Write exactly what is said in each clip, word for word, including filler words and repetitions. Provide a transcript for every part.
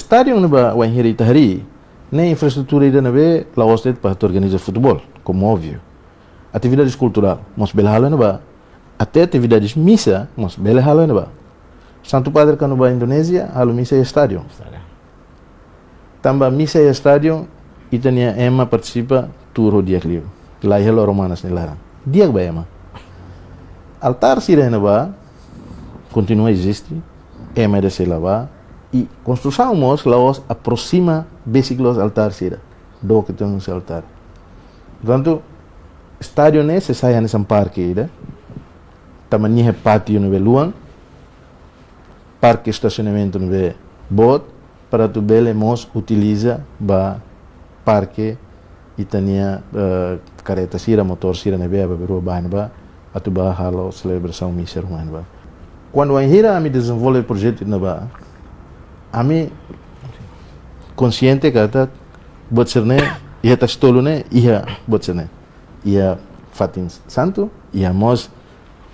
Estádiu ne'ebá wainhira ita harii, ne'e infraestrutura ida ne'ebé la'ós de'it para atu organiza futeból, como óbvio. Atividades kulturál mós bele halo ne'ebá. Até atividades misa mós bele halo ne'ebá. Santu Padre kuandu bá Indonézia, halo misa iha estádiu. Estádiu. Tanba misa iha estádiu, ita-nia ema partisipa tuur ho di'ak liu. La iha loron manas nia laran. Di'ak ba ema. Altár sira ne'ebá kontinua eziste, ema ida sei la bá, i konstrusaun mós la'ós aproxima besik loos altár sira. Dook uitoan husi altár. Portantu, estádiu ne'e sei sai hanesan parke ida. Tanba nia iha pátiu ne'ebé luan, parke estasionamentu ne'ebé boot, para atu bele mós utiliza ba parke ita-nia, eh, karreta sira, motór sira ne'ebé aban-bainrua bá ne'ebá, atu bá halo selebrasaun misa ruma ne'ebá. Kuandu wainhira ami dezenvolve projetu ne'ebá, ami konsiente katak buat sira-ne'e, iha Tasitolu ne'e, iha buat sira-ne'e. Iha fatin santu, iha mós,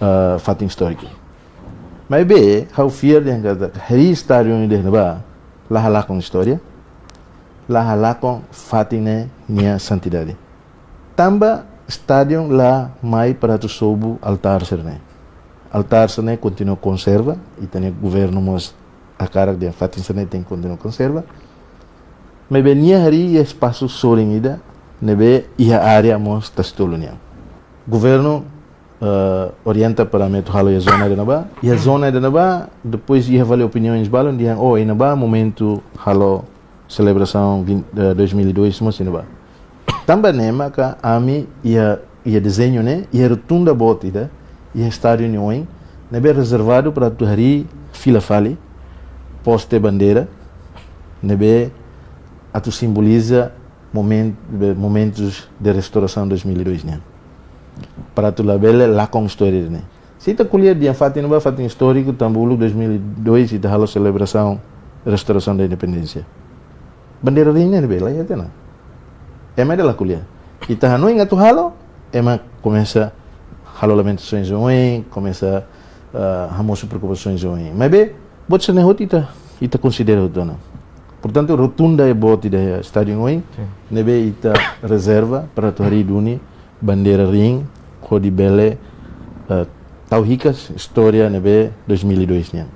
eh, fatin istóriku. Maibé, ha'u fiar dehan katak harii estádiu ida ne'ebá, la halakon istória, la halakon fatin ne'e nia santidade. Tanba estádiu la mai para atu sobu altár sira-ne'e. Altár sira-ne'e kontinua konserva, ita-nia governu mós hakarak dehan fatin sira-ne'e tenke kontinua konserva. Maibé nia harii iha espasu sorin ida, ne'ebé iha área mós Tasitolu nian. Governu, eh, orienta para ami atu halo iha zona ida ne'ebá. Iha zona ida ne'ebá, depois iha fali opiniaun balun dehan, oh, iha ne'ebá momentu halo selebrasaun vinte, eh, dois mil e dois mós iha ne'ebá. Tanba ne'e maka ami iha, iha dezeñu ne'e, iha rotunda boot ida, iha estádiu nia oin, ne'ebé rezervadu para atu harii fila fali, poste bandeira, ne'ebé atu simboliza momen-, momentus de restaurasaun dois mil e dois nian. Para atu labele lakon istória ne'e. Se ita ko'alia dehan fatin ne'ebá, fatin istóriku, tanba uluk dois mil e dois ita halo selebrasaun restaurasaun da independénsia. Bandeira ring ne'e ne'ebé la iha tiha ona. Ema ida la ko'alia. Ita hanoin atu halo, ema komesa halo lamentasaun oin, komesa, ah, hamosu preokupasaun oin. Maibé, buat sira-ne'e hotu ita, ita konsidera hotu ona. Portantu, rotunda ne'e boot ida iha estádiu oin, sin, ne'ebé ita rezerva para atu harii duni bandeira ring, hodi bele, eh, tau hikas istória ne'ebé dois mil e dois nian.